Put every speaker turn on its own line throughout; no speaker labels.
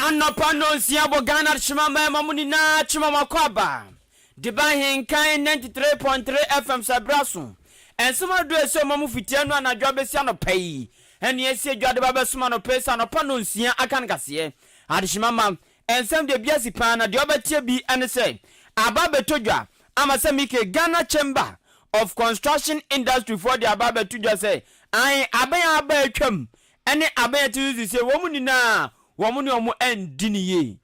Anɔpa nnɔnsia bɔ Ghana Kyema mmarima mo nyinaa kyema mo akwaaba de ba Ahenkan 93.3 FM sɛ berɛ aso. Nsɛm ahodoɔ a ɛsɛ ɔma mu fiti ɛno anadwo abɛsi anɔpa yi ɛne asi adwa de ba bɛsom anɔpa yi sɛ anɔpa nnɔnsia aka no kaseɛ. Adehyema ma nsɛm deɛ bi asi paa na deɛ ɔbɛteɛ bi ne sɛ aba abɛtɔ dwa ama sɛ meke Ghana Chamber of Construction Industry foɔ de aba abɛto dwa sɛ ae abɛn a aba atwam ne abɛn a ɛte so seesei wɔn nyinaa wɔn ne wɔn andi no yie.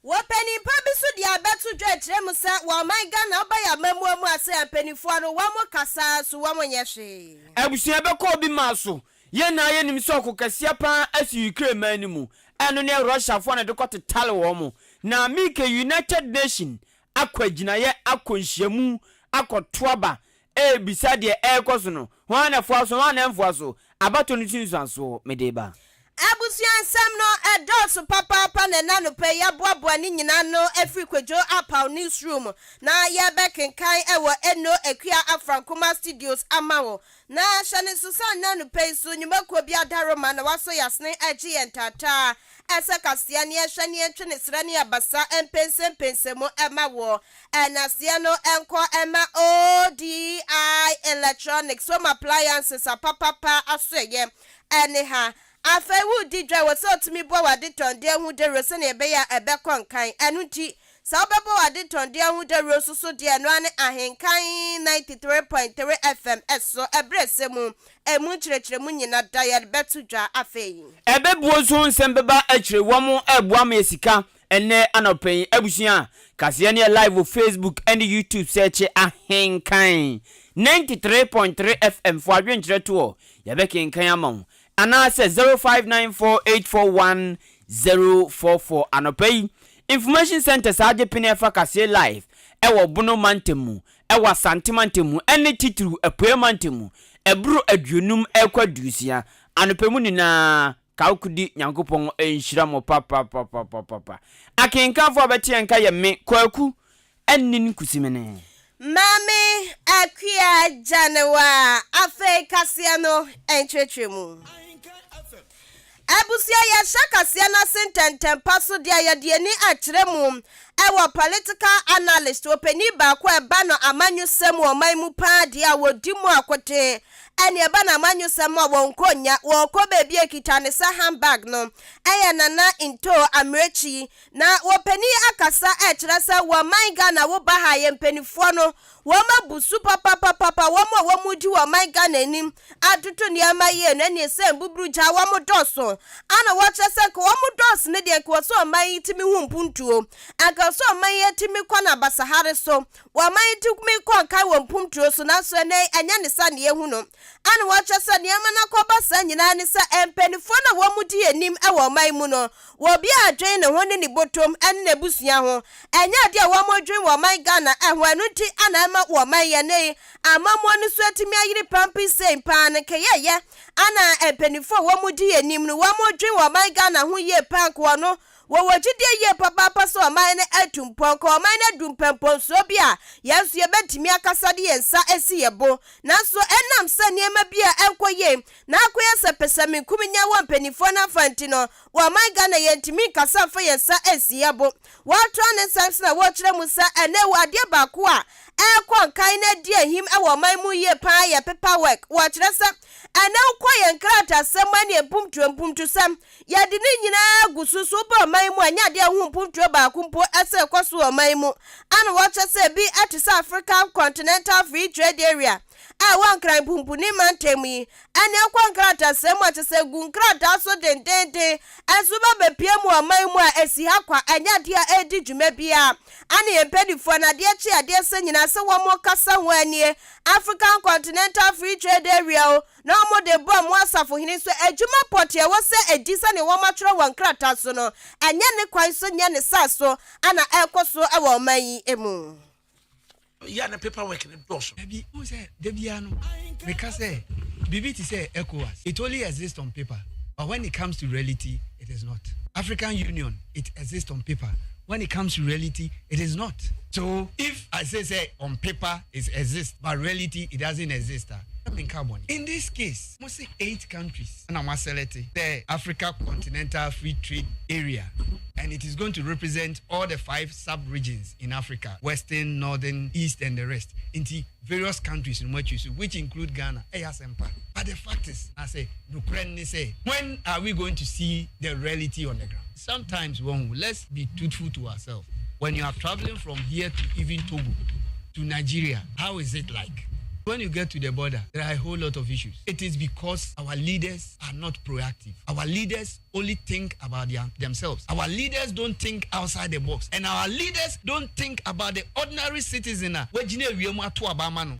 Wɔ panin pa bi so de abɛto dwa akyerɛ mu sɛ wɔ ɔman Ghana woba yɛ amammuo mu a sɛ mpaninfoɔ no wɔn kasa ara so wɔn nyɛ hwee.
Abusua bɛkɔ obi maa so. Yɛn nyinaa yɛnim sɛ ɔko kɛseɛ paa asi Ukraine man no mu. Ɛno ne Russiafoɔ na ɛde kɔ tetale wɔn. Na Mike United Nation akɔ agyinaeɛ akɔ nhyiamu akɔto aba rebisa deɛ ɛrekɔ so no, hwan na ɛfoa so, hwan na ɛmfoa so, abatoɔ no nsunsuansoɔ, mede reba.
Abusua nsɛm no ɛdɔɔso papaapa na ɛna anɔpa yi yɛaboaboa ne nyinaa ano afiri Kwadwo Apaw Newsroom na yɛrebɛkenkan wɔ Eno Akua Afrankoma Studios ama wo. Na hyɛ no nso sɛ nnɛ anɔpa yi nso nnwumakuo bi adaworoma na wɔasɔ yɛn asene regye yɛn taataa ɛsɛ kaseɛ ne yɛnhwɛ ne yɛntwe ne serɛ ne abasa mpɛnsɛmpɛnsɛ mu ma woɔ. Ɛnaseɛ no nkɔ mma ODI Electronics Home Appliances apapapa asoɛeɛ ɛne ha. Afei woredi dwa ɛwɔ sɛ wotumi bɔ w'adetɔndeɛ ho dawuro sɛdeɛ ɛbɛyɛ a ɛbɛkɔ nkan. Ɛno nti sɛ wobɛbɔ w'adetɔndeɛ ho dawuro nso so deɛ ɛno ara ne Ahenkan 93.3 FM so ɛberɛ sɛ mu ɛmu nkyerɛkyerɛmu nyina da yɛde bɛto dwa afei.
Ɛbɛbuo nso ho nsɛm bɛba akyire wɔn ɛreboa ama yɛ sika Ɛnnɛ anɔpa yi abusua kaseɛ no yɛ live wɔ Facebook ɛne YouTube sɛɛkye Ahenkan 93.3 FM fo adwenkyerɛ toɔ yɛbɛkenkan ama wo anaasɛ 0594841044 anɔpa yi Information Centre saa agye pene ɛfa kaseɛ live ɛwɔ Bono mantam mu ɛwɔ Asante mantam mu ɛne titiriw Apueɛ mantam mu ɛboro 50 ɛrekɔ 60 anɔpa mu nyinaa Kawkudi Nyankopɔn nhyira mo papapapapapa. Akenkanfo a bɛte yɛn nka yɛ me, Kwaku Anin Kusimene.
Maame Akua Gyanewa afei kaseɛ no nkyerɛkyerɛ mu. Abusua yɛhyɛ kaseɛ no ase ntɛntɛm pa so deɛ yɛde ani akyerɛ mu wɔ political analyst ɔpanin baako a ɛba no amanyosɛm wɔ ɔman mu paa deɛ a wɔdi mu akoten Ɛne ɛba no amanyosɛm a wɔnkɔ nnya, wɔkɔ baabi a ɛkita ne sɛ handbag no yɛ Nana Ntoo Amerekyi. Na wɔpanin akasa ɛkyerɛ sɛ wɔ man Ghana wo ba ha yɛ mpanifoɔ no wɔn abu su papapapapa wɔn a wɔn di wɔ man Ghana anim atoto nneɛma yie no ɛne sɛ mbuburu gya wɔn dɔɔso ana wɔkyerɛ sɛ nka wɔn dɔɔso no deɛ nka wɔ sɛ ɔman yi tumi hu mpuntuo anka wɔ sɛ ɔman yi atumi kɔ no abasahare so Wɔn tumi kɔ nkan wɔ mpuntuo so, nanso ɛnnɛ yi, ɛnyɛ ne saa na yɛhu no. Ɛna wɔkyerɛ sɛ nneɛma no akɔba saa nyinaa ne sɛ mpanimfoɔ no a wɔdi anim wɔ ɔman mu no, obiara dwen ne ho ne ne bɔtɔm ne n'abusua ho. Ɛnyɛ adeɛ a wɔdwen wɔ ɔman Ghana ho, ɛno nti na ɛma wɔ ɔman yi ɛnnɛ yi amammuo no so atumi ayere pampi sei paa no. Nka ɛyɛ ana mpanimfoɔ a wɔdi anim no wɔdwen wɔ ɔman Ghana ho yie paa, nka wɔn Wɔwɔ gyidie yie papaapa sɛ ɔman no atu mpɔn, nka ɔman no adu mpɛnpɔnsoɔ bi a yɛn nso yɛbɛtumi akasa de yɛn nsa asi yɛn bo. Nanso ɛnam sɛ nneɛma bi a ɛnkɔ yie na akɔyɛ sɛ pɛsɛmenkominya wɔ mpanimfoɔ no afa nti no, wɔ ɔman Ghana yɛntumi nkasa mfa yɛn nsa nsi yɛn bo. Wɔatoa ne nsɛm so na wɔrekyerɛ mu sɛ ɛnnɛ wɔ adeɛ baako a ɛrekɔ nkan na adi ahim wɔ ɔman mu yie pa ara yɛ paper work. Wɔkyerɛ sɛ ɛnnɛ wokɔ yɛn nkrataasɛm mu ne mpuntuo mpuntusɛm Yɛde ne nyinaa gu so, so woba ɔman yi mu a, ɛnyɛ adeɛ a wohu mpuntuo baako mpo sɛ ɛkɔ so wɔ ɔman yi mu. Ana wɔkyerɛ sɛ ebi te sɛ African Continental Free Trade Area a ɛwɔ Nkran Pumpuni mantam yi. Ɛnneɛ wokɔ nkratasɛm mu a, kyerɛ sɛ ɛgu nkrataa so dendeenden. Nso woba bɛpue mu wɔ ɔman yi mu a, ɛsi ha kwa, ɛnyɛ adeɛ a ɛredi dwuma biara. Ana yɛn mpanimfoɔ no, adeɛ kye adeɛ sa nyinaa sɛ wɔrekasa ho anie, African Continental Free Trade Area o, Na wɔde bɔɔ mo asafohene nso adwuma pɔtee a ɛwɔ sɛ ɛdi sɛdeɛ wɔatwerɛ wɔ nkrataa so no, ɛnyɛ ne kwan so nyɛ ne sa so na ɛrekɔ so wɔ ɔman yi mu.
Yɛ a na paper work no dɔɔso.
Dabi, wohu sɛ da biara no meka sɛ biribi te sɛ ECOWAS, it only exists on paper, but when it comes to reality, it is not. African Union, it exists on paper, when it comes to reality, it is not. So if I say sɛ on paper it exists but reality it doesn't exist a, na menka bɔne. In this case, mo se eight countries na mo aselɛte sɛ Africa Continental Free Trade Area. And it is going to represent all the five sub-regions in Africa, Western, Northern, East and the rest. Nti various countries no moatwi so which include Ghana. Ɛyɛ asɛm pa. But the fact is, na sɛ nokorɛ no ne sɛ, when are we going to see the reality on the ground? Sometimes wahu, let's be truthful to ourselves. When you are travelling from here to even Togo, to Nigeria, how is it like? When you get to the border, there are a whole lot of issues. It is because our leaders are not proactive. Our leaders only think about their, themselves. Our leaders don't think outside the box. And our leaders don't think about the ordinary citizen a wagyina awia mu ato aba ama no.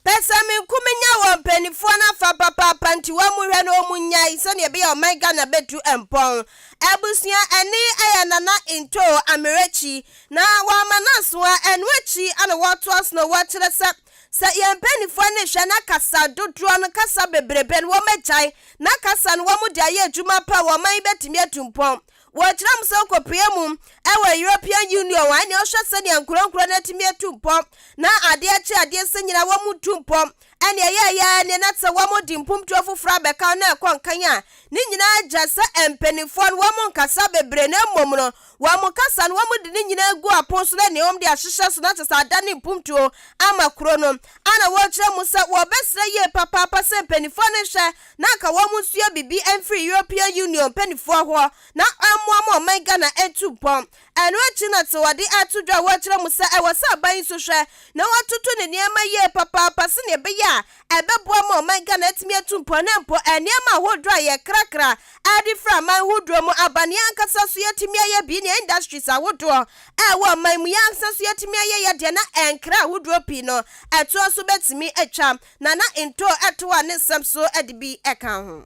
Pɛsɛmenkominya wɔ mpaninfoɔ no afa papaapa nti wɔn hwɛ na wɔn nyae sɛdeɛ ɛbɛyɛ a ɔman Ghana bɛtu mpɔn. Abusua ɛne ɛyɛ Nana Ntoo Amerekyi na wɔama no asoa ɛno akyi ana wɔtoa so na wɔkyerɛ sɛ sɛ yɛn mpaninfoɔ no hwɛ na kasa dodoɔ no kasa bebrebe no wɔn agyae na kasa no wɔn de ayɛ adwuma pa a ɔman yi bɛtumi atu mpɔn. Wɔkyerɛ mu sɛ wokɔpue mu wɔ European Union a, ɛnneɛ wohwɛ sɛdeɛ nkuro nkuro no atumi atu mpɔ na adeɛ kye adeɛ sɛ nyina wɔn tu mpɔ, ɛnneɛ ɛyɛɛyɛ ara nie na sɛ wɔn de mpomtuo foforɔ abɛka ho na ɛkɔ nkan a, ne nyinaa gya sɛ mpanimfoɔ no wɔn nkasa bebree na mmom no wɔn kasa no wɔn de ne nyinaa gu apon so na ɛnneɛ wɔn de ahyehyɛ so na kyɛ sɛ adane mpomtuo ama kuro no. Ana wɔkyerɛ mu sɛ wɔbɛsrɛ yie papaapa sɛ mpanimfoɔ no nhwɛ na anka wɔn nsua biribi mfiri European Union mpanimfoɔ hɔ na ɛmmoa ma ɔman Ghana ntu mpɔn. Ɛno akyi na sɛ wɔde ato dwa a wɔkyerɛ mu sɛ ɛwɔ sɛ aban yi nso hwɛ na wɔtoto ne nneɛma yie papaapa sɛnea ɛbɛyɛ a ɛbɛboa ma ɔman Ghana atumi atu mpɔn na mpo nneɛma ahodoɔ a yɛkrakra de firi aman hodoɔ mu aba no yɛn ankasa nso yɛatumi ayɛ bi ne industries ahodoɔ a ɛwɔ ɔman mu yɛn ankasa nso yɛatumi ayɛ yɛn deɛ na nkra ahodoɔ pii no ɛtoɔ nso bɛtumi atwa na na ntoo ɛtoa ne nsɛm so de bi ka ho.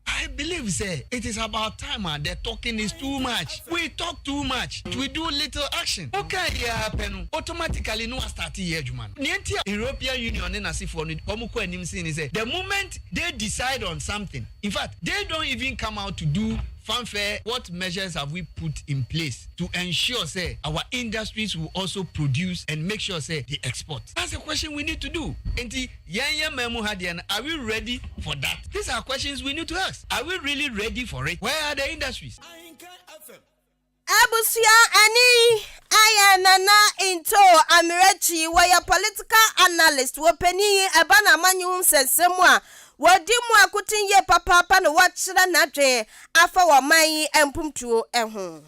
I believe sɛ it is about time a the talking is too much, we talk too much, we do little action. Wo kaa yi ara pɛ no automatically no wa start yɛ adwuma no. Nea nti a European Union ne n'asefoɔ no wɔn kɔ anim sen ne sɛ the moment they decide on something, in fact they don't even come out to do fanfare, what measures have we put in place to ensure sɛ our industries will also produce and make sure sɛ they export? That's the question we need to do. Nti Yɛn yɛn man mu ha deɛ no, are we ready for that? These are questions we need to ask. Are we really ready for it? Where are the industries?
Abusua ɛne ayɛ Nana Ntoo Amerekyi, wɔyɛ political analyst, wɔ panin yi ɛba no amanyɔ ho nsɛnsɛm mu a, wɔdi mu akoten yie papaapa na wɔkyerɛ n'adwen afa wɔ ɔman yi mpomtuo ho.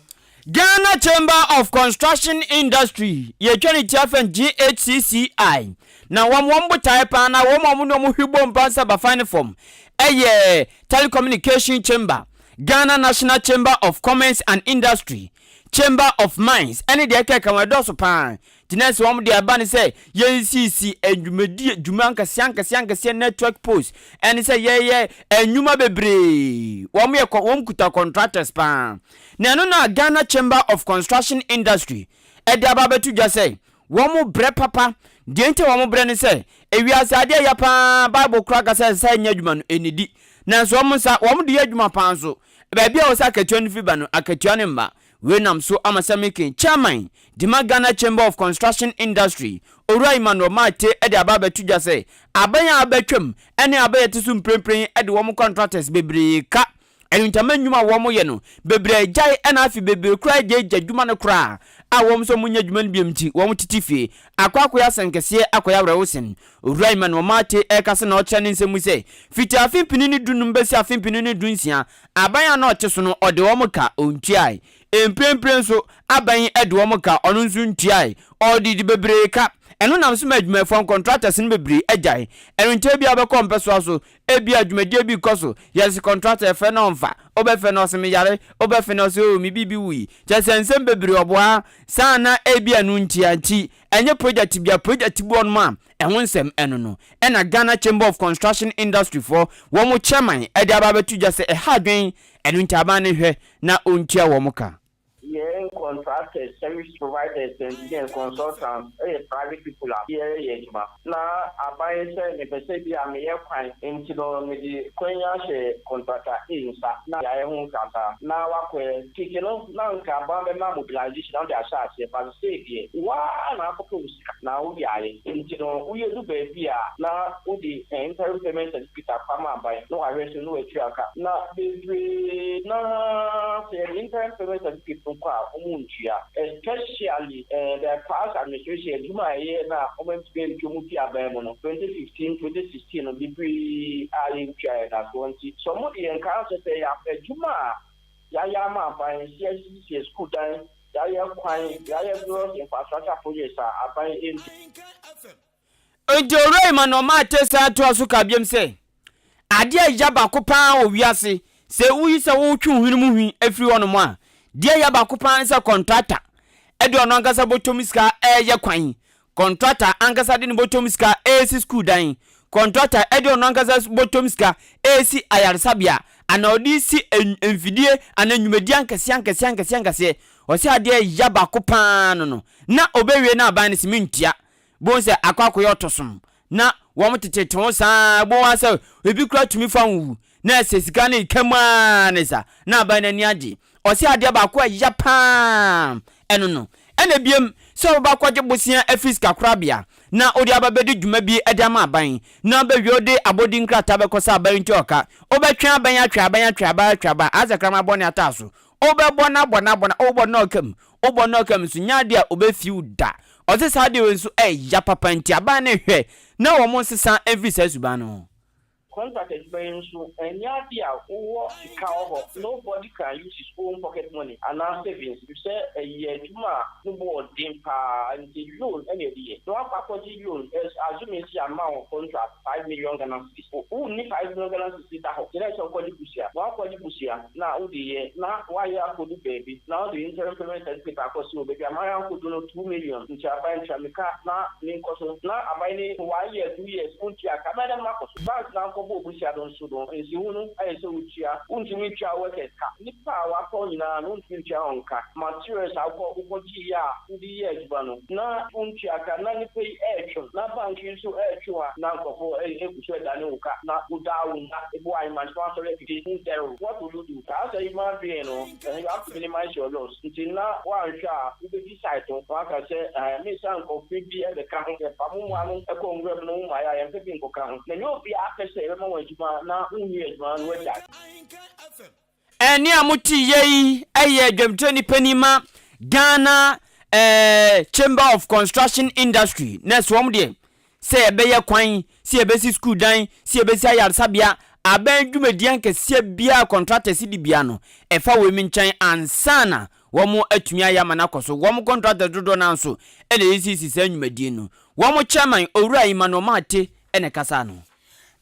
Ghana Chamber of Construction Industry, yɛtwa ne ti afɛn GHCCI, na wɔn wɔn botaeɛ paa na wɔn a wɔn ne wɔn hwi bom paa sɛ bafan ne fam yɛ Telecommunication Chamber, Ghana National Chamber of Commerce and Industry, Chamber of Mines ɛne deɛ ɛkeka ho ɛdɔɔso paa. Nti na sɛ wɔn de aba ne sɛ yɛnsisi ndwumadie dwuma nkɛseɛ ankɛseɛ ankɛseɛ network post ɛne sɛ yɛyɛ nnwuma bebree wɔn yɛ wɔn kuta contractors paa na ɛno na Ghana Chamber of Construction Industry ɛde aba abɛto dwa sɛ wɔn brɛ papa deɛ nti wɔn brɛ ne sɛ ewiase adeɛ ya paa Bible koraa ka sɛ nsa nyɛ adwuma no ɛnidi nanso wɔn nsa wɔn de yɛ adwuma paa nso baabi a wɔsɛ akatua no fi ba no akatua no mma. Wei nam so ama sɛ Mekin Chairman de ma Ghana Chamber of Construction Industry, Owura Emmanuel Martey de aba abɛto dwa sɛ aban a abɛtwam ne aban a ɛte so mprempren yi de wɔn contractors bebree ka. Ɛno nti ama nnwuma a wɔyɛ no bebree agyae na afei bebree koraa agyaagya adwuma no koraa a wɔn nso wɔnyɛ adwuma no biom nti wɔtete fie. Akɔ akɔyɛ asɛnkɛseɛ akɔyɛ awerɛhosɛm. Owura Emmanuel Martey rekasa na ɔkyerɛ ne nsɛm mu sɛ fiti afe mpenu ne dunum bɛsi afe mpenu ne dunsia Aban a na ɔte so no, ɔde wɔn ka, ɔntuae. Mprempren nso, aban yi de wɔn ka, ɔno nso ntuae. Ɔde de bebree ka. Ɛno nam so ma adwumayɛfoɔ no, contractors no bebree agyae. Ɛno nti ebia wobɛkɔ mpɛsoa so, ebia dwumadie bi rekɔ so, yɛse contractor yɛfrɛ no a ɔmfa, wobɛfrɛ no ɔse meyare, wobɛfe no ɔse oo me biribi wui. Kyerɛ sɛ nsɛm bebree ɔboa saa na ebia ɛno ntia nti ɛnyɛ project bia, project bi wɔ nom a Ɛho nsɛm ɛno no ɛna Ghana Chamber of Construction Industry foɔ wɔn chairman ɛde aba abɛto dwa sɛ ɛha adwen, ɛno nti aban no nhwɛ na ɔntua wɔn ka.
Yɛn. Contractors, service providers, engineers, consultants yɛ private people a yɛreyɛ adwuma. Na aban sɛ mepɛ sɛ bi a meyɛ kwan nti no mede kwan yi ahyɛ contractor A nsa na yɛayɛ ho nkrataa na wakɔyɛ. Tete no na nka aban bɛma mobilization na wode ahyɛ aseɛ but sesei deɛ wo ara na akɔpɛ wo sika na wode ayɛ nti no woyɛ du baabi a na wode interim payment certificate akɔ ama aban na wahwɛ so na watua ka na bebree no ara sɛ yɛde interim payment certificate no kɔ a wɔn ntua, especially the past administration adwuma a ɛyɛ na wɔn antumi antwa mu fi aban mu no, 2015, 2016 no, bebree a yɛntua yɛn da soɔ. Nti sɛ wɔn de yɛn ka sɛ sɛ yɛ adwuma a yɛayɛ ama aban sɛ yɛasiesie sukuu dan, yɛayɛ kwan, yɛayɛ various infrastructure projects a aban ntu.
Enti Owura Emmanuel Martey san toa so ka biom sɛ, Adeɛ a ɛya baako pa ara wɔ wiase, sɛ woyi sɛ woretwe wo hwene mu hwi afiri hɔnom a, deɛ ɛya baako pa ara ne sɛ kɔntrata de ɔno ankasa bɔtɔm sika reyɛ kwan, kɔntrata ankasa de ne bɔtɔm sika resi sukuu dan, kɔntrata de ɔno ankasa bɔtɔm sika resi ayaresabea anaa ɔde resi mfidie anaa nnwumadie ankɛseɛ ankɛseɛ ankɛseɛ ankɛseɛ. Ɔsɛ adeɛ a ɛya baako pa ara no no, na ɔbɛwie na aban no se mentua. Bohu sɛ akɔ akɔyɛ ɔtosom na wɔn tetete ho saa bohu ara sɛ ebi koraa tumi fa ho wu na ɛsɛ sika no reka mu ara ne sa na aban no ani agye. Ɔsɛ adeɛ baako a ɛya paa ɛno no. Ɛna ebiem sɛ wobɛba akɔgye bosea afiri sikakorabea na wode aba bɛdi dwuma bi de ama aban na wobɛwie wode abɔdin nkrataa bɛkɔ sɛ aban ntua ɔka. Wobɛtwe aban atwe aban atwe aban atwe aban ayɛ sɛ kraman bɔne ataaso. Wobɛbɔ no abɔ no abɔ no wobɔ no ɔka mu wobɔ no ɔka mu nso nyɛ adeɛ a ɔbɛfiw da. Ɔse saa adeɛ wei nso ɛya papa nti aban no nhwɛ na wɔn nsesa mfiri saa suban no ho.
Contract adwuma yi nso ɛnyɛ adeɛ a wowɔ sika wɔ hɔ, nobody can use his own pocket money anaa savings efisɛ ɛyɛ adwuma a ne bo ɔden paa nti loan na yɛde yɛ. Na wakɔ akɔgye loan assuming sɛ yɛama wo contract 5 million Ghana cedis, wonni 5 million Ghana cedis da hɔ nti na ɛsɛ sɛ wokɔgye bosea. Na wakɔgye bosea na wode yɛ na woayɛ akɔdu baabi na wode interim payment certificate akɔsi wɔ baabi a mayɛ akɔdu no 2 million nti aban tua me ka na menkɔ so, na aban ne one year, 2 years wontua ka, mɛyɛ dɛn makɔ so? Bank na akɔbɔ bosea no nso no, nsiho no ayɛ sɛ wotua, wontumi ntua workers ka, nnipa a wakɔ nyinaa no wontumi ntua wɔn ka, materials a wokɔ wokɔgyeeɛ a wode yɛ adwuma no na wontua ka, na nnipa yi ɛretwe na bank yi nso ɛretwe a na nkurɔfoɔ ɛgu so ɛdane wo ka na wodaa wo nna ebi wɔ ahemantoma asɔre afidie wonsɛre. What will you do? As a human being no, you have to minimize your loss, nti na woanhwɛ a wobɛdi site no na waka sɛ ɛɛ mensan nkɔfe bi ɛbɛka ho, yɛfa mo mmoa no ɛkɔ nwura mu no wo mmaeɛ a yɛmfa bi nkɔka ho, na nyɛ obiara pɛ sɛ yɛbɛma wɔn adwuma na wonwie adwuma no woagyae.
Ɛnne a mote yɛ yi yɛ dwamtirani panin ma Ghana eh, Chamber of Construction Industry. Na ɛsɛ wɔn deɛ sɛ yɛbɛyɛ kwan, sɛ yɛbɛsi sukuu dan, sɛ yɛbɛsi ayaresabea, aban dwumadie ankɛseɛ biara contractors di bia no, ɛfa wɔn nkyɛn ansa na wɔn atumi ayɛ ama no akɔ so. Wɔn contractors dodoɔ no ara nso na ɛsisi saa nnwumadie no. Wɔn chairman, Owura Emmanuel Mate na ɛkasa no.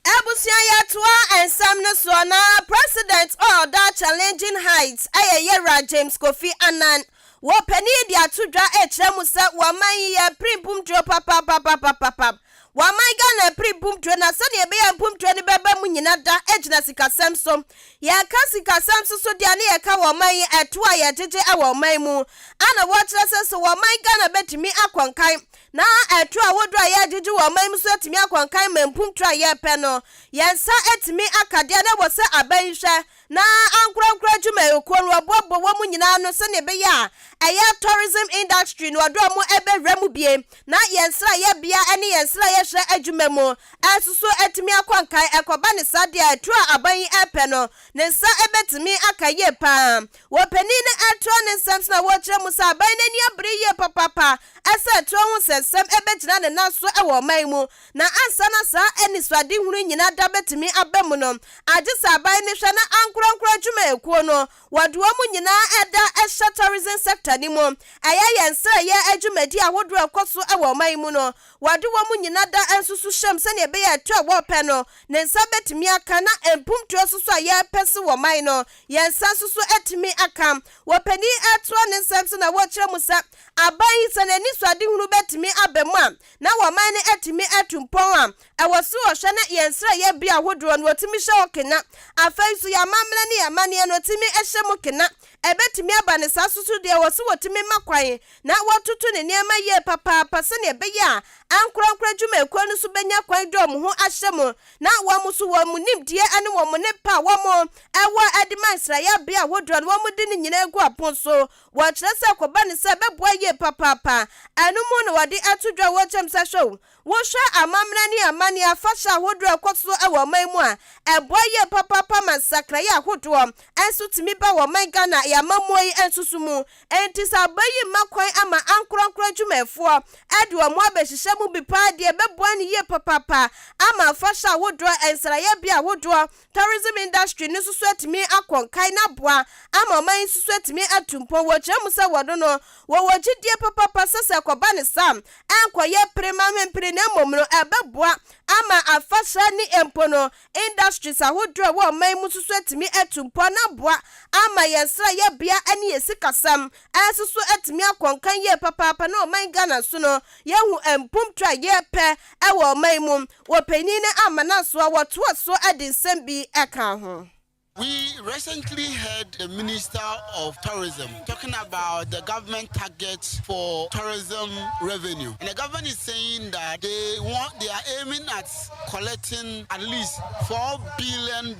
Abusua, yɛtoa nsɛm no soɔ na President a ɔda Challenging Heights ɛyɛ Yɛwura James Kofi Annan. Wɔ panin yi de ato dwa ɛkyerɛ mu sɛ wɔman yi yɛ pere mpomtuo papapapapapap. Wɔman Ghana pere mpomtuo na sɛdeɛ ɛbɛyɛ mpomtuo no bɛba mu nyina da gyina sikasɛm so. Yɛka sikasɛm so so deɛ ne yɛka wɔman yi ɛto a yɛgyegye ɛwɔ ɔman mu. Ana wɔkyerɛ sɛ sɛ wɔman Ghana bɛtumi akɔnkan na ɛto ahodoɔ a yɛgyegye wɔ ɔman mu so atumi akɔnkan ma mpuntuo a yɛrepɛ no, yɛn nsa atumi aka deɛ na ɛwɔ sɛ aban yi hwɛ na ankorankora adwumayɛkuo no wɔboaboa wɔn mu nyinaa ano sɛdeɛ ɛbɛyɛ a ɛyɛ tourism industry no wɔde wɔn ɛbɛwura mu bie na yɛn nsrayɛbea ne yɛn nsrayɛhwɛ adwuma mu nso so atumi akɔ nkan. Ɛkɔba ne saa deɛ a, ɛtoɔ a aban yi ɛrepɛ no ne nsa ɛbɛtumi aka yie paa. Wɔpanin no ɛtoɔ ne nsɛm so na wɔrekyerɛ mu sɛ aban no ani abere yie papaapa ɛsɛ ɛtoɔ ho nsɛnsɛm ɛbɛgyina ne nan so wɔ ɔman mu. Na ansa na saa anisoadehunu yi nyinaa da bɛtumi aba mu no, agye sɛ aban no hwɛ na ankorankoro adwumayɛkuo no, wɔde wɔn nyinaa ɛda hyɛ tourism sector no mu. Ɛyɛ yɛn nsrɛyɛ adwumadie ahodoɔ a ɛkɔ so wɔ ɔman yi mu no, wɔde wɔn nyinaa da nso so hyɛm sɛdeɛ ɛbɛyɛ a ɛtoɔ a wɔrepɛ no, ne nsa bɛtumi aka, na mpuntuo nso so a yɛrepɛ se wɔ ɔman no, yɛn nsa nso so atumi aka. Wɔpanin ɛtoɔ ne nsɛm so na wɔrekyerɛ mu sɛ aban yi sɛ n'anisoadehunu bɛtumi aba mu a, na wɔman no atumi atu mpɔn a, ɛwɔ so ɔhwɛ na yɛn nsrayɛbea ahodoɔ no wɔtumi hyɛ hɔ kena. Afei nso yɛn amammerɛ ne yɛn amanneɛ no wɔtumi hyɛ mu kena. Ɛbɛtumi aba no saa nso so deɛ, ɛwɔ sɛ wɔtumi ma kwan na wɔtoto ne nneɛma yie papaapa sɛdeɛ ɛbɛyɛ a ankorankoro adwumayɛkuo no nso bɛnya kwan de wɔn ho ahyɛ mu na wɔn nso wɔn nimdeɛ ne wɔn nnepa a wɔn wɔ de ma nsrayɛbea ahodoɔ no wɔde ne nyinaa agu apon so. Wɔkyerɛ sɛ kɔba no sɛ ɛbɛboa yie papaapa. Ɛno mu na wɔde ato dwa wɔ kyɛm sɛ hwɛ o, Wohwɛ amammerɛ ne amanneɛ afahyɛ ahodoɔ a ɛkɔ so wɔ ɔman mu a, ɛboa yie papaapa ma nsakraeɛ ahodoɔ nso tumi ba wɔ ɔman Ghana yɛn amammuo yi nso so mu. Enti sɛ aba yi mma kwan ama ankorankoro adwumayɛfoɔ de wɔn ho abɛhyehyɛ mu bi paa deɛ, ɛbɛboa no yie papaapa ama afahyɛ ahodoɔ, nsrayɛbea ahodoɔ, tourism industry no nso so atumi akɔ nkan na aboa ama ɔman yi nso so atumi atu mpɔn. Wɔkyerɛ mu sɛ wɔno no, wɔwɔ gyidie papapa sɛ sɛ ɛkɔba no saa a, ɛrenkɔyɛ pere ma mempere na mmom no ɛbɛboa ama afahyɛ ne mpo no industries ahodoɔ a ɛwɔ ɔman mu nso so atumi atu mpɔn na aboa ama yɛn nsrayɛbea ne yɛn sikasɛm nso so atumi akɔ nkan yie papaapa na ɔman Ghana nso no yɛahu mpuntuo a yɛpɛ wɔ ɔman mu. Ɔpanin no amma no ansoa, wɔtoa so de nsɛm bi kaa ho.
We recently heard the Minister of Tourism talking about the government target for tourism revenue. And the government is saying that they want they are aiming at collecting at least $4 billion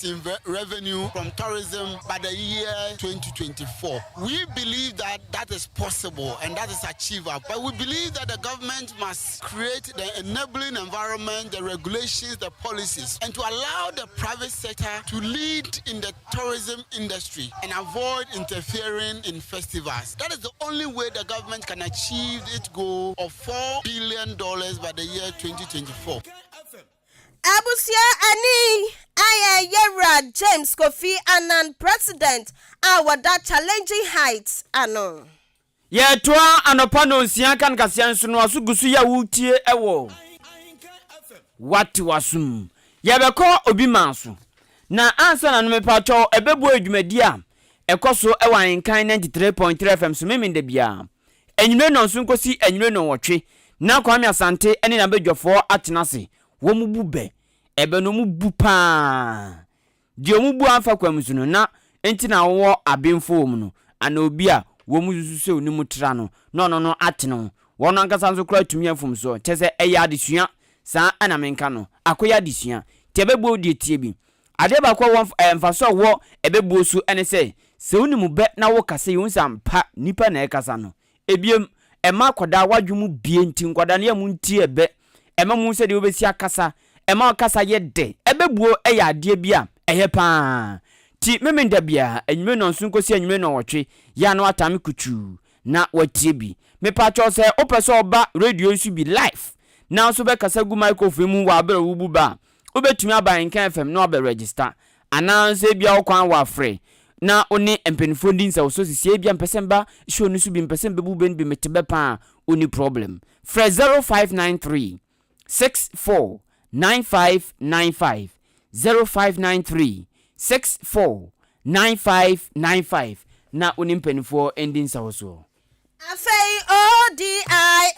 in revenue from tourism by the year 2024. We believe that that is possible and that is achievable. But we believe that the government must create the enabling environment, the regulations, the policies, and to allow the private sector to lead in the tourism industry and avoid interfering in festivals. That is the only way the government can achieve its goal of $4 billion by the year 2024.
Abusua ani ayɛ Yɛwura James Kofi Annan President a wɔda Challenging Heights ano.
Yɛretoa anɔpa nnɔnsia kan kaseɛ nso no aso gu so yɛ a woretie wɔ Wate w'asom. Yɛbɛkɔ obi man so. Na ansa na no mepakyɛw ɛbɛboa dwumadie a ɛkɔ so wɔ Ahenkan 93.3 FM so Memenda biara anwummere nnɔnson kɔsi anwummere nnɔnwɔtwe na Kwame Asante ne n'abadwafoɔ atena ase wɔn bu bɛ ɛbɛ no wɔn bu paa Deɛ wɔn bu amfa kwan mu so no, na enti na wɔwɔ abenfoɔ wɔ mu no, anaa obi a wɔn susu sɛ ɔnim tra no, na ɔno no atene ho. Wɔn ankasa nso koraa tumi yɛ mfomsoɔ. Kyerɛ sɛ, ɛyɛ adesua. Saa na menka no. Akɔyɛ adesua. Nti ɛbɛbuo deɛ tie bi. Adeɛ baako a ɛwɔ ɛɛ mfasoɔ a ɛwɔ ɛbɛbuo so ne sɛ, sɛ wonim bɛ na wokasa yi, wohu sɛ ampa nipa na ɛrekasa no. Ebiem, ɛma akwadaa w'adwene mu bue nti nkwadaa no yɛ mo ntie ɛbɛ, ɛma mo hu sɛdeɛ wobɛsi akasa, ɛma ɔkasa yɛ dɛ. Ɛbɛbuo yɛ adeɛ bi a ɛyɛ pa ara. Nti Memenda biara, anwummere nnɔnson kɔsi anwummere nnɔnwɔtwe, yɛ a na woatame kutuu na woatie bi. Mepakyɛw sɛ wopɛ sɛ ɔba radio yi so bi live na nso bɛkasa gu microphone mu wɔ aberɛ a wobu bɛ a, wobɛtumi aba Nka FM na wabɛ register. Anaa nso ebia wo kwan wɔ afrɛ na wo ne mpaninfoɔ ndi nsawɔsɔ sisi ebia mpɛ sɛ mba show no so bi mpɛ sɛ mbɛbu bɛ no bi mete bɛ paa wonni problem. Frɛ 0593 64 9595 0593 64 9595 na wo ne mpaninfoɔ ndi nsawɔsoɔ.
Afei ODI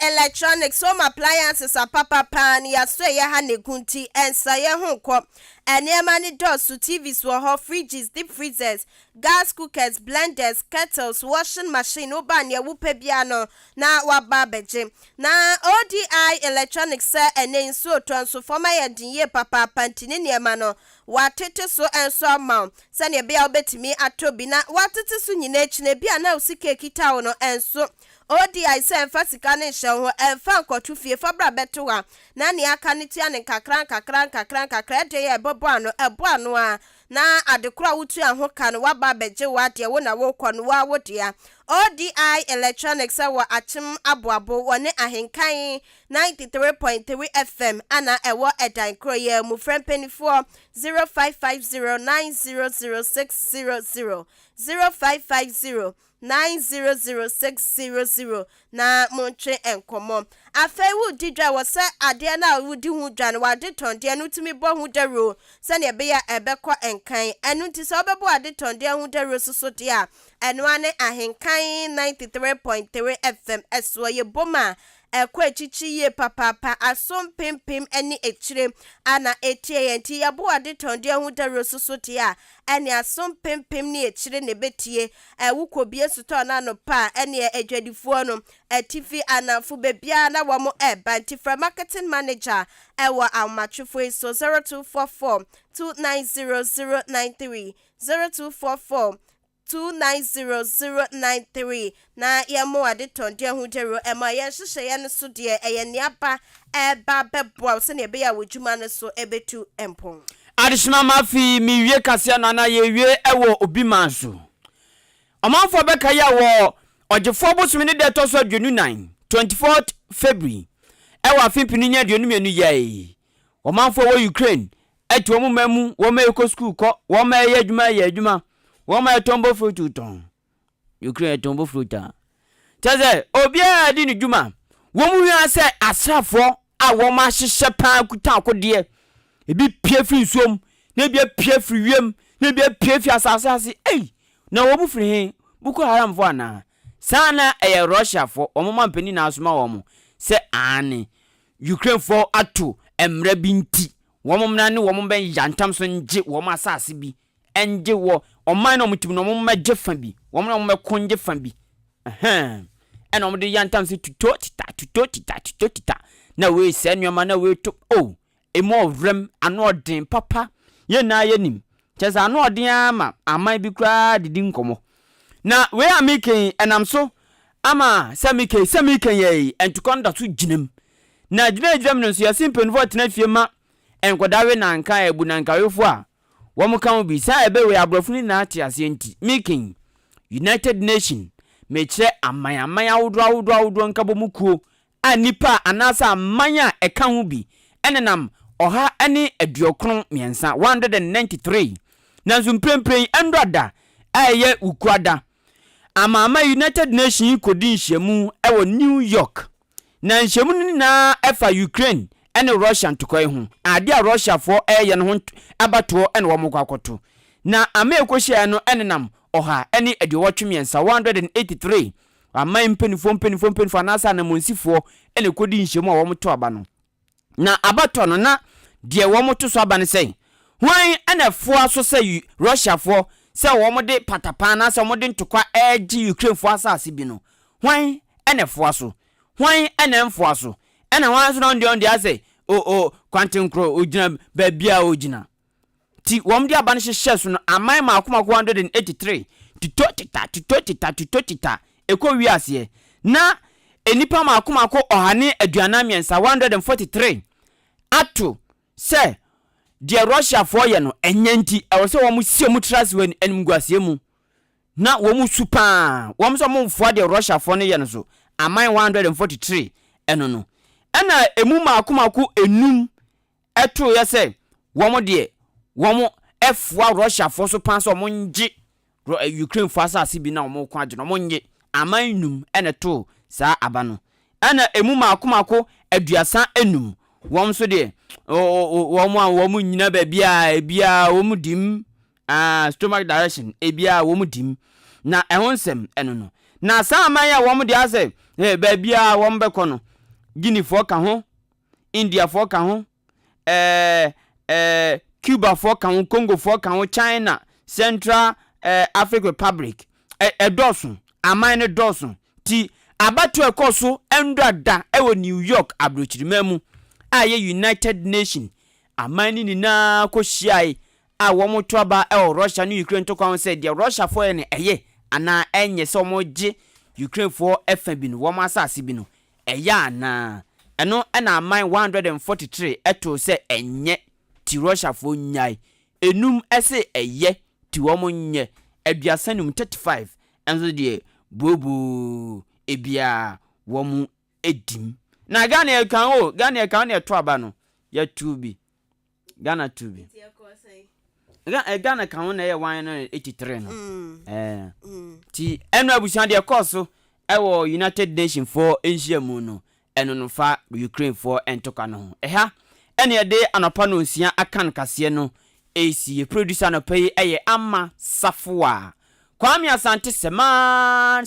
Electronics Home Appliances apapa paa no yɛasɔ ɛyɛ ha na egu nti ɛnsa yɛn ho nkɔ. Nneɛma no dɔɔso, TVs wɔ hɔ, fridges, deep freezers, gas cookers, blenders, kettles, washing machine, woba a nea wopɛ biara no na woaba abɛgye. Na ODI Electronics sɛ ɛnnɛ yi nsuo retɔ nso fam ayɛ den yie papaapa nti ne nneɛma no wɔatete so nso ama wo sɛnea ɛbɛyɛ a wobɛtumi atɔ bi. Na woatete so nyinaa akyi no, ebia na wo sika a ɛkita wo no nso. ODI sɛ mfa sika no nhyɛ wo ho, mfa nkɔto fie, fa bra bɛto ha, na nea aka no tua no nkakra nkakra nkakra nkakra. Ɛdeɛn a ɛbɛbɔ ano? Ɛbɔ ano ara na ade korɔ a wotua ho ka no woaba abɛgye wo adeɛ, wo na worekɔ no, wo ara wo dea. ODI Electronics wɔ Akyem Aboabo, wɔne Ahenkan 93.3 FM a na ɛwɔ ɛdan korɔ yi ara mu. Frɛ mpaninfoɔ 0550 900 600, 0550 900 600 na montwe nkɔmmɔ. Afei woredi dwa wɔ sɛ adeɛ no a wodi ho dwa no, w'adetɔndeɛ no wotumi bɔ ho dawuro sɛdeɛ ɛbɛyɛ a ɛbɛkɔ nkan. Ɛno nti sɛ wobɛbɔ w'adetɔndeɛ ho dawuro nso so deɛ a, ɛno ara ne Ahenkan 93.3 FM soɔ. Yɛbom a. Ɛkɔ akyikyi yie papaapa, aso mpempem ne akyire a na ɛtie yɛn. Nti yɛbo adetɔndeɛ ho dawuro so so deɛ a, ɛne aso mpempem ne akyire na ɛbɛtie. Ɛ, wokɔbue sotɔɔ no anɔpa a, ɛneɛ adwadifoɔ no, atifi, anafo, baabiara na wɔn ɛreba. Nti frɛ marketing manager ɛwɔ ahomatwefoɔ yi so, 0244 290 093, 0244 290093 na yɛmmɔ adetɔndeɛ ho dawuro ɛma yɛn nhyehyɛeɛ no so deɛ ɛyɛ nea aba ɛreba abɛboa wo sɛdeɛ ɛbɛyɛ a wo dwuma no so ɛbɛtu mpɔn.
Adehyema ma afei mewie kaseɛ no anaa yɛwie wɔ obi man so. Ɔmanfoɔ bɛkae a wɔ Ɔgyefoɔ bosome ne da ɛtɔ so 24, 24th February, ɛwɔ afe 2022 yɛe. Ɔmanfoɔ wɔ Ukraine Ɛte wɔn mma mu, wɔn a ɛkɔ sukuu kɔ, wɔn a ɛyɛ adwuma yɛ adwuma, wɔn a ɛtɔn bofrot tɔn. Ukraine ɛtɔn bofrot a. Kyerɛ sɛ obiara di ne dwuma. Wɔn mu hia sɛ asraafoɔ a wɔn ahyehyɛ paa kuta akodeɛ. Ebi pue firi nsuom, na ebi apue firi wiem, na ebi apue firi asase ase. Ei! Na wɔn mu firi he? Boko Haramfoɔ anaa? Saa na ɛyɛ Russiafoɔ, wɔn mampanin na asoma wɔn sɛ aane, Ukrainefoɔ ato mmara bi nti Wɔn mmra ne wɔn bɛ yantam so ngye wɔn asase bi ngye wɔ ɔman na wɔn tim no wɔn mmɛgye fa bi wɔn na wɔn bɛko ngye fa bi ɛhɛn ɛna wɔn de yantam so tuto tita tuto tita tuto tita na wei sɛ nneɛma na wei to o oh, emu ɔwerɛm ano ɔden papa yɛn nyinaa yɛ nim kyɛ sɛ ano ɔden ara ma aman bi koraa didi nkɔmɔ na wei a meka yi ɛnam so ama sɛ meka yi sɛ meka yɛ yi ntokwa no da so gyinam Na gyinagyinam no nso, yɛse mpanyinfoɔ tena fie ma nkwadaa we nanka a abu nankawefo a wɔn ka ho bi. Saa ɛbɛ wei aborɔfo no nyinaa te aseɛ nti, meka yi, United Nation, mekyerɛ aman aman ahodoɔ ahodoɔ ahodoɔ nkabɔmu kuo a nnipa a anaasɛ aman a ɛka ho bi nenam 193, 193. Nanso mprempren yi, ɛndɔ da a ɛyɛ Wukuada, Amanaman United Nation yi kɔdi nhyiamu wɔ New York. Na nhyiamu no nyinaa fa Ukraine ne Russia ntɔkwa yi ho. Ade a Russiafoɔ reyɛ no ho abatoɔ na wɔrekɔ akɔto. Na ama ɛkɔhyiaeɛ no nenam 183, 183, aman mpanimfoɔ mpanimfoɔ mpanimfoɔ anaasɛ anammɔnsifoɔ na ɛkɔdi nhyiamu a wɔto aba no. Na abatoɔ no, na deɛ wɔto so aba ne sɛ, hwan na ɛfoa so sɛ Russiafoɔ sɛ wɔde patapaa anaasɛ wɔde ntɔkwa regye Ukrainefoɔ asase bi no, Hwan na ɛfoa so? Hwan na ɛmfoa so? Ɛna hwan nso na ɔno deɛ ɔno deɛ asɛ o o kwantenkorɔ ogyina baabi a ogyina. Ti wɔn de aba no hyehyɛ so no aman mako mako 183 tito tita tito tita tito tita ɛkɔ wie aseɛ na nnipa mako mako 143 143 ato sɛ deɛ Russiafoɔ yɛ no ɛnyɛ nti ɛwɔ sɛ wɔn si wɔn tiri ase wɔ animguaseɛ mu. Na wɔn su paa, wɔn sɛ wɔmfoa deɛ Russiafoɔ no yɛ no so, aman 143 ɛno no. Ɛna ɛmu mmaako mmaako enum ɛtoeɛ sɛ wɔn deɛ wɔn ɛfoa Russiafoɔ so paa sɛ wɔn ngye Ukrainefoɔ asase bi na wɔn ko agye no, wɔn nye. Aman num ɛna ɛtoo saa aba no. Ɛna ɛmu mmaako mmaako 35 wɔn nso deɛ wɔn a wɔn nyina baabi a ebiara wɔn dim. Ah, stomach direction, ebia wɔn dim. Na ɛho nsɛm ɛno no. Na saa aman yi a wɔn deɛ asɛ eh, baabiara wɔn bɛkɔ no, Guineafoɔ ka ho, Indiafoɔ ka ho, eh, eh, Cubafoɔ ka ho, Congofoɔ ka ho, China, Central eh, African Republic, eh, ɛdɔɔso, aman no dɔɔso. Ti abatoɔ ɛkɔɔ so ɛndɔ da ɛwɔ New York aburokyiriman mu a ɛyɛ United Nation aman no nyinaa kɔhyiae a wɔreto aba wɔ Russia ne Ukraine ntɔkwa ho sɛ deɛ Russiafoɔ yɛ no ɛyɛ anaa ɛnyɛ sɛ wɔregye Ukrainefoɔ ɛfa bi no, wɔn asase bi no, ɛyɛ anaa. Ɛno na aman 143 too sɛ ɛnyɛ ti Russiafoɔ nnyae, enum se ɛyɛ ti wɔn nyɛ, 35, 35 nso deɛ booboo ebiara wɔn dim. Na Ghana yɛka o, Ghana yɛka o na yɛto aba no, yɛtoo bi. Ghana tu bi. Eh, Ghana ka ho na ɛyɛ 183 no. Mm. Eh. Mm. Ti ɛno abusua deɛ kɔɔ so ɛwɔ United Nation foɔ nhyiamu no ɛno no fa Ukraine foɔ ntɔkwa no ho. Ɛha ɛne ɛde anɔpa no nsia akan kaseɛ no ɛsi. Yɛ producer anɔpa yi ɛyɛ Ama Safoa. Kwame Asante Sɛman.